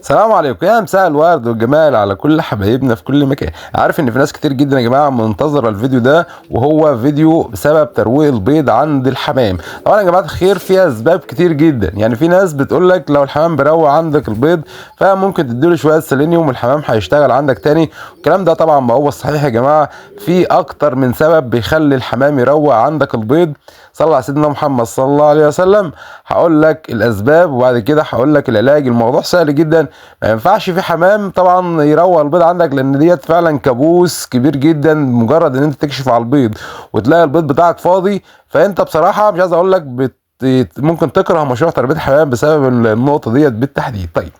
السلام عليكم يا مساء الورد والجمال على كل حبايبنا في كل مكان. عارف ان في ناس كتير جدا يا جماعة منتظره الفيديو ده، وهو فيديو بسبب ترويق البيض عند الحمام. طبعا يا جماعة الخير في اسباب كتير جدا، يعني في ناس بتقول لك لو الحمام بيروق عندك البيض فممكن تديله شوية سيلينيوم والحمام هيشتغل عندك تاني. الكلام ده طبعا ما هو الصحيح يا جماعة، في اكتر من سبب بيخلي الحمام يروق عندك البيض. صلى على سيدنا محمد صلى الله عليه وسلم. هقول لك الاسباب وبعد كده هقول لك العلاج. الموضوع سهل جدا، ما ينفعش في حمام طبعا يروق البيض عندك، لان ديت فعلا كابوس كبير جدا. مجرد ان انت تكشف على البيض وتلاقي البيض بتاعك فاضي، فانت بصراحة مش عايز اقول لك ممكن تكره مشروع تربيه الحمام بسبب النقطة ديت بالتحديد. طيب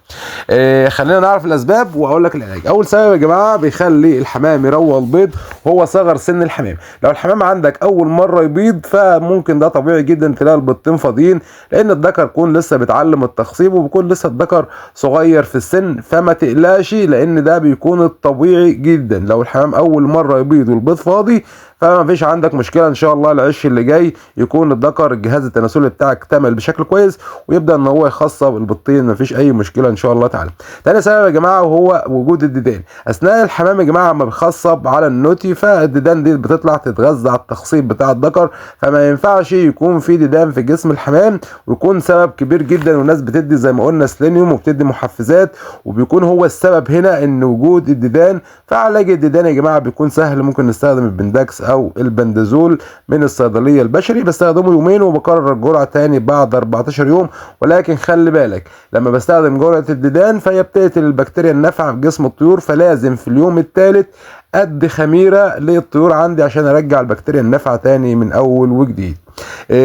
خلينا نعرف الاسباب واقول لك العلاج. اول سبب يا جماعة بيخلي الحمام يروق البيض هو صغر سن الحمام. لو الحمام عندك اول مرة يبيض فممكن ده طبيعي جدا تلاقي البيضتين فاضيين، لان الذكر يكون لسه بيتعلم التخصيب وبيكون لسه الذكر صغير في السن، فما تقلقش لان ده بيكون الطبيعي جدا. لو الحمام اول مرة يبيض والبيض فاضي فما فيش عندك مشكلة، ان شاء الله العش اللي جاي يكون الذكر الجهاز التناسلي بتاعك اكتمل بشكل كويس ويبدا ان هو يخصب البيضتين، ما فيش اي مشكلة ان شاء الله تعالى. تاني سبب يا جماعة وهو وجود الديدان اثناء الحمام يا جماعة. اما بيخصب على النوتي فالديدان دي بتطلع تتغذى على التخصيب بتاع الذكر، فما ينفعش يكون في ديدان في جسم الحمام ويكون سبب كبير جدا. والناس بتدي زي ما قلنا سيلينيوم وبتدي محفزات، وبيكون هو السبب هنا ان وجود الديدان. فعلاج الديدان يا جماعة بيكون سهل، ممكن نستخدم البنداكس او البندازول من الصيدلية البشري، بستخدمه يومين وبكرر الجرعة تاني بعد 14 يوم. ولكن خلي بالك لما بستخدم جرعة الديدان فهي بتقتل البكتيريا النافعة في جسم الطيور، فلازم في اليوم الثالث ادي خميره للطيور عندي عشان ارجع البكتيريا النافعة تاني من اول وجديد.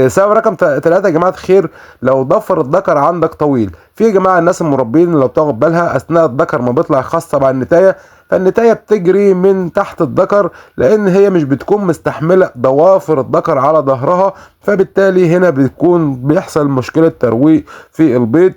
سبب رقم 3 يا جماعة الخير، لو ضفر الذكر عندك طويل. في يا جماعة الناس المربين لو بتاخد بالها اثناء الذكر ما بيطلع يخصب على النتايه، فالنتايه بتجري من تحت الذكر لان هي مش بتكون مستحمله ضوافر الذكر على ظهرها، فبالتالي هنا بيكون بيحصل مشكلة ترويق في البيض.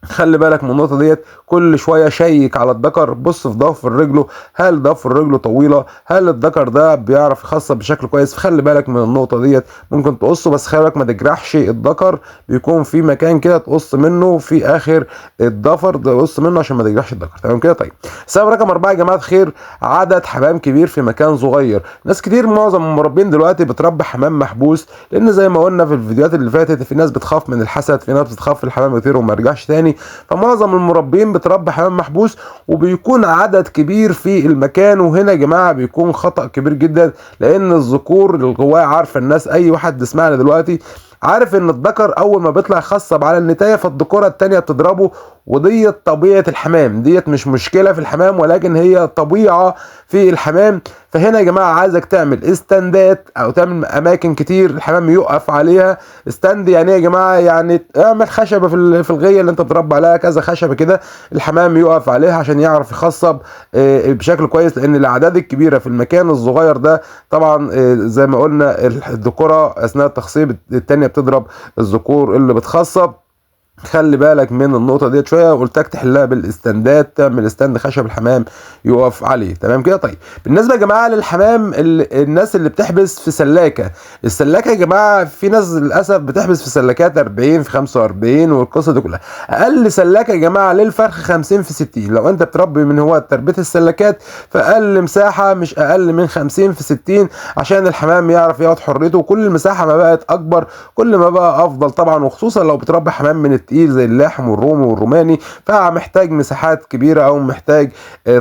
خلي بالك من النقطة ديت، كل شوية شيك على الذكر، بص في ضفر رجله، هل ضفر رجله طويلة، هل الذكر ده بيعرف يخصب بشكل كويس. خلي بالك من النقطة ديت، ممكن تقصه بس خلي بالك ما تجرحش الذكر، بيكون في مكان كده تقص منه في اخر الضفر، تقص منه عشان ما تجرحش الذكر. تمام كده. طيب سبب رقم 4 يا جماعة الخير، عدد حمام كبير في مكان صغير. ناس كتير معظم المربين دلوقتي بتربي حمام محبوس، لان زي ما قلنا في الفيديوهات اللي فاتت في ناس بتخاف من الحسد، في ناس بتخاف الحمام يطير وما يرجعش تاني، فمعظم المربين بتربي حمام محبوس وبيكون عدد كبير في المكان. وهنا يا جماعة بيكون خطأ كبير جدا، لان الذكور اللي جواه عارفه الناس، اي واحد بيسمعنا دلوقتي عارف ان الذكر اول ما بيطلع يخصب على النتايه فالذكوره التانية بتضربه، وديت طبيعة الحمام، ديت مش مشكلة في الحمام ولكن هي طبيعة في الحمام. فهنا يا جماعة عايزك تعمل استندات او تعمل اماكن كتير الحمام يقف عليها. stand يعني ايه يا جماعة؟ يعني اعمل خشبه في الغيه اللي انت بتربي عليها، كذا خشبه كده الحمام يقف عليها عشان يعرف يخصب بشكل كويس، لان الاعداد الكبيرة في المكان الصغير ده طبعا زي ما قلنا الذكورة اثناء التخصيب التانية بتضرب الذكور اللي بتخصب. خلي بالك من النقطة ديت شوية، وقلت لك تحلها بالاستندات، تعمل stand خشب الحمام يقف عليه. تمام كده. طيب بالنسبة يا جماعة للحمام الناس اللي بتحبس في سلاكه، السلاكه يا جماعة في ناس للاسف بتحبس في سلاكات 40 في 45 والقصه دي كلها. اقل سلاكه يا جماعة للفرخ 50 في 60. لو انت بتربي من هو تربيه السلاكات فاقل مساحة مش اقل من 50 في 60 عشان الحمام يعرف ياخد حريته، وكل المساحة ما بقت اكبر كل ما بقى افضل طبعا، وخصوصا لو بتربي حمام من التقيل زي اللاحم والرومي والروماني، فمحتاج مساحات كبيرة او محتاج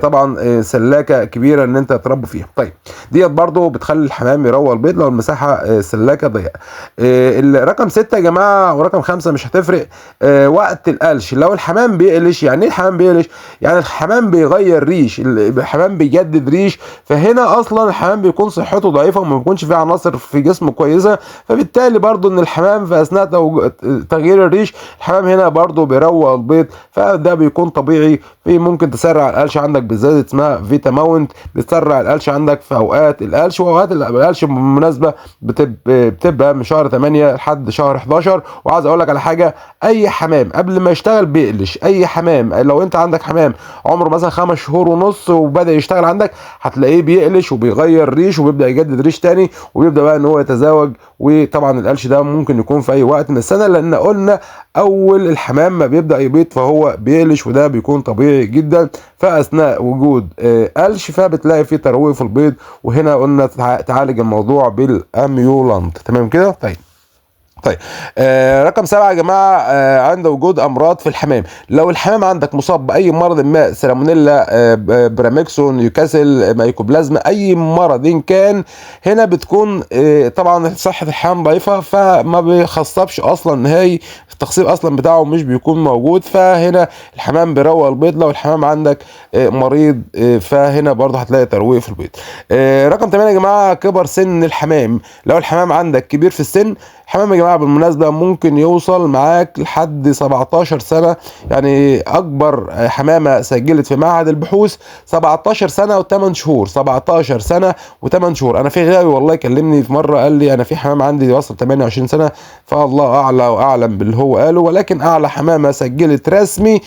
طبعا سلاكه كبيرة ان انت تربي فيها. طيب ديت برضو بتخلي الحمام يروق البيض لو المساحة سلاكه ضيقه. رقم 6 يا جماعة ورقم 5 مش هتفرق. وقت القلش، لو الحمام بيقلش. يعني ايه الحمام بيقلش؟ يعني الحمام بيغير ريش، الحمام بيجدد ريش، فهنا اصلا الحمام بيكون صحته ضعيفة وما بيكونش فيه عناصر في جسمه كويسة، فبالتالي برضو ان الحمام في اثناء تغيير الريش الحمام هنا برضو بيروق البيض، فده بيكون طبيعي. في ممكن تسرع القلش عندك بالذات اسمها فيتاماونت، بتسرع القلش عندك في اوقات القلش، واوقات القلش بالمناسبة بتبقى من شهر 8 لحد شهر 11. وعايز اقول لك على حاجة، اي حمام قبل ما يشتغل بيقلش. اي حمام لو انت عندك حمام عمره مثلا 5 شهور ونص وبدا يشتغل عندك، هتلاقيه بيقلش وبيغير ريش وبيبدا يجدد ريش تاني، وبيبدا بقى ان هو يتزاوج. وطبعا القلش ده ممكن يكون في اي وقت من السنة، لان قلنا اول الحمام ما بيبدا يبيض فهو بيقلش، وده بيكون طبيعي جدا. فاثناء وجود قلش فبتلاقي فيه ترويق في البيض، وهنا قلنا تعالج الموضوع بالاميولانت. تمام كده؟ طيب رقم 7 يا جماعة، عند وجود امراض في الحمام. لو الحمام عندك مصاب باي مرض ما، سالمونيلا، براميكسو، نيوكاسل، مايكوبلازما، اي مرض إن كان، هنا بتكون طبعا صحة الحمام ضعيفة، فما بيخصبش اصلا نهائي، التخصيب اصلا بتاعه مش بيكون موجود، فهنا الحمام بيروق البيض. لو الحمام عندك مريض، فهنا برضه هتلاقي ترويق في البيض. رقم 8 يا جماعة، كبر سن الحمام. لو الحمام عندك كبير في السن، الحمام يا جماعة بالمناسبة ممكن يوصل معاك لحد 17 سنة، يعني أكبر حمامة سجلت في معهد البحوث 17 سنة و8 شهور، 17 سنة و8 شهور. أنا في غاوي والله كلمني في مرة قال لي أنا في حمام عندي وصل 28 سنة، فالله أعلى وأعلم باللي هو قاله، ولكن أعلى حمامة سجلت رسمي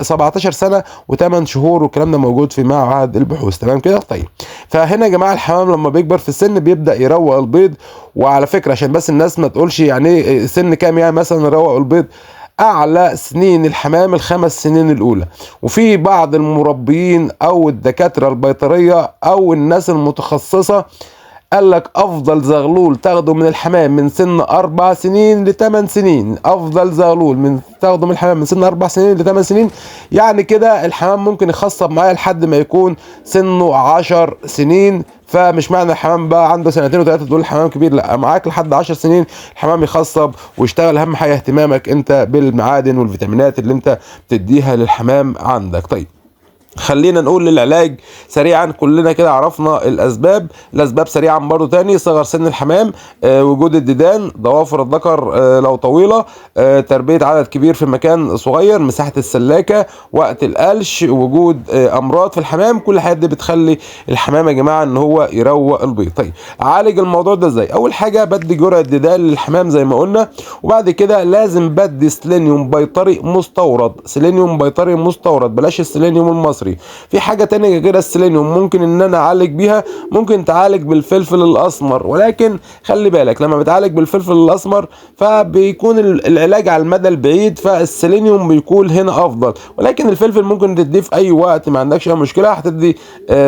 17 سنة و8 شهور، والكلام ده موجود في معهد البحوث. تمام كده؟ طيب فهنا يا جماعة الحمام لما بيكبر في السن بيبدأ يروق البيض. وعلى فكرة عشان بس الناس ما تقولش يعني سن كام يعني مثلا روق البيض، اعلى سنين الحمام ال5 سنين الاولى. وفي بعض المربيين او الدكاترة البيطريه او الناس المتخصصة قال لك افضل زغلول تاخده من الحمام من سن 4 سنين ل8 سنين، افضل زغلول من تاخده من الحمام من سن 4 سنين ل8 سنين، يعني كده الحمام ممكن يخصب معايا لحد ما يكون سنة 10 سنين. فمش معنى الحمام بقى عنده 2 و3 تقول الحمام كبير، لا، معاك لحد 10 سنين الحمام يخصب ويشتغل. اهم حاجة اهتمامك انت بالمعادن والفيتامينات اللي انت بتديها للحمام عندك. طيب خلينا نقول للعلاج سريعا، كلنا كده عرفنا الاسباب. الاسباب سريعا برضو تاني: صغر سن الحمام، وجود الديدان، ضوافر الذكر لو طويلة، تربيه عدد كبير في مكان صغير، مساحة السلاكه، وقت القلش، وجود امراض في الحمام. كل الحاجات دي بتخلي الحمام يا جماعة ان هو يروق البيض. طيب اعالج الموضوع ده ازاي؟ اول حاجة بدي جرعة ديدان للحمام زي ما قلنا، وبعد كده لازم بدي سيلينيوم بيطري مستورد، سيلينيوم بيطري مستورد، بلاش السيلينيوم المصري. في حاجة تانية غير السيلينيوم ممكن ان انا اعالج بيها، ممكن تعالج بالفلفل الاسمر، ولكن خلي بالك لما بتعالج بالفلفل الاسمر فبيكون العلاج على المدى البعيد، فالسيلينيوم بيكون هنا افضل. ولكن الفلفل ممكن تديه في اي وقت، ما عندكش اي مشكلة، هتدي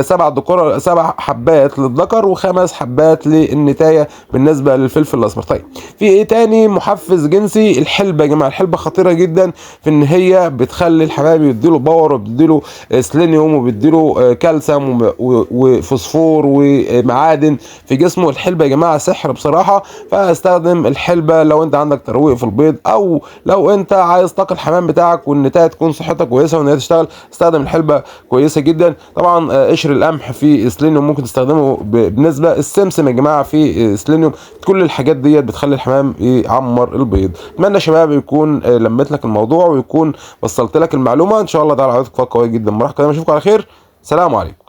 7 حبات للذكر و5 حبات للنتاية بالنسبة للفلفل الاسمر. طيب في ايه تاني محفز جنسي؟ الحلبة يا جماعة. الحلبة خطيرة جدا في ان هي بتخلي الحمام يديله power، وبتديله سيلينيوم، وبيديله كالسيوم وفوسفور ومعادن في جسمه. الحلبة يا جماعة سحر بصراحة، فاستخدم الحلبة لو انت عندك ترويق في البيض، او لو انت عايز طاقة الحمام بتاعك والنتاية تكون صحتها كويسة وان هي تشتغل، استخدم الحلبة كويسة جدا. طبعا قشر القمح في سيلينيوم ممكن تستخدمه بنسبة، السمسم يا جماعة في سيلينيوم. كل الحاجات ديت بتخلي الحمام يعمر البيض. اتمنى يا شباب يكون لميت لك الموضوع ويكون وصلت لك المعلومة. ان شاء الله تعالى عودتك قوية جدا. مرحبا، اشوفكم على خير، سلام عليكم.